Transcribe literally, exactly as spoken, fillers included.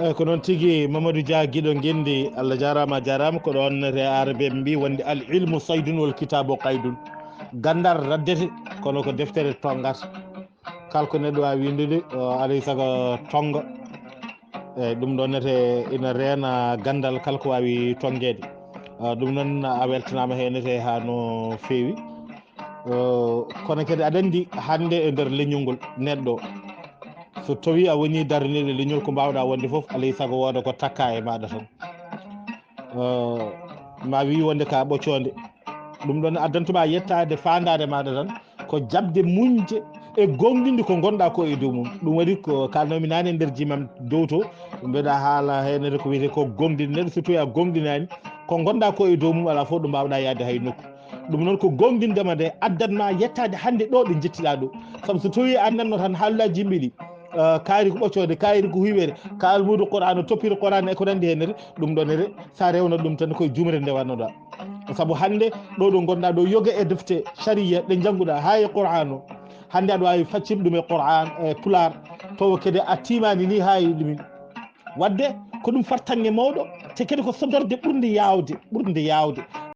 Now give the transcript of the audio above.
Eyi, ko noon tigi, Mamadou Dia, Giɗo Ngenndi, Allah jaaraama, a jaaraama. Ko ɗoon nete, Aarabe ɓe mbi wonde: "Al ilmu saydun wal kitaabu qaydun." Ganndal raddete, kono ko deftere tonngata. Kala ko neɗɗo waawi winndude, o alaa e sago tonnga. Eyi, ɗum ɗoon nete ina reena ganndal kala ko waawi tonngeede. Ah, ɗum noon a weltanaama heen nete haa no feewi. Eh, kono kadi aɗa anndi hannde e nder leñol ngol neɗɗo, so tawii a wonii daraniiɗo leñol, ko mbaawɗaa wonde fof, alaa e sago wooda ko takkaa e maaɗa tan. Eh, ma wii wonde ka ɓoccoonde. Ɗum ɗoon addantuma yettaade faandaare maaɗa tan, ko jaɓde muñde e gooŋɗinde ko ngonɗaa ko e dow mum. Ɗum waɗi ko kaalnoomi naane e nder jimam dow to, mbeɗa haala heen ko wiyetee ko gooŋɗinde. Neɗɗo so tawii a gooŋɗinaani, ko ngonɗaa ko e dow mum alaa fof ɗo mbaawɗaa yaade hay nokku. Ɗum noon ko gooŋɗinde ma nde addat ma yettaade hannde ɗo ɗo njettiɗaa ɗo. Sabu so tawii a nanno tan haalaaji yimɓe ɗi, eh, kaari ko ɓoccoonde, kaari ko huywere, ka almuudo Qur'aana, toppiri Qur'aana e ko nanndi heen nete, ɗum ɗo nete, so a rewno ɗum tan koye jumre ndewannoɗaa. Sabu hannde ɗo ɗo ngonɗaa ɗo, yoga e defte sariya ɗe njannguɗaa, haa e Qur'aana o. Hannde aɗa waawi faccinde ɗum e Qur'aan, e Pulaar, tawa kadi a tiimaani ni haa e ɗumen. Waɗde ko ɗum fartaŋŋe mawɗo, te kadi ko sodorde ɓurnde yaawde, ɓurnde yaawde.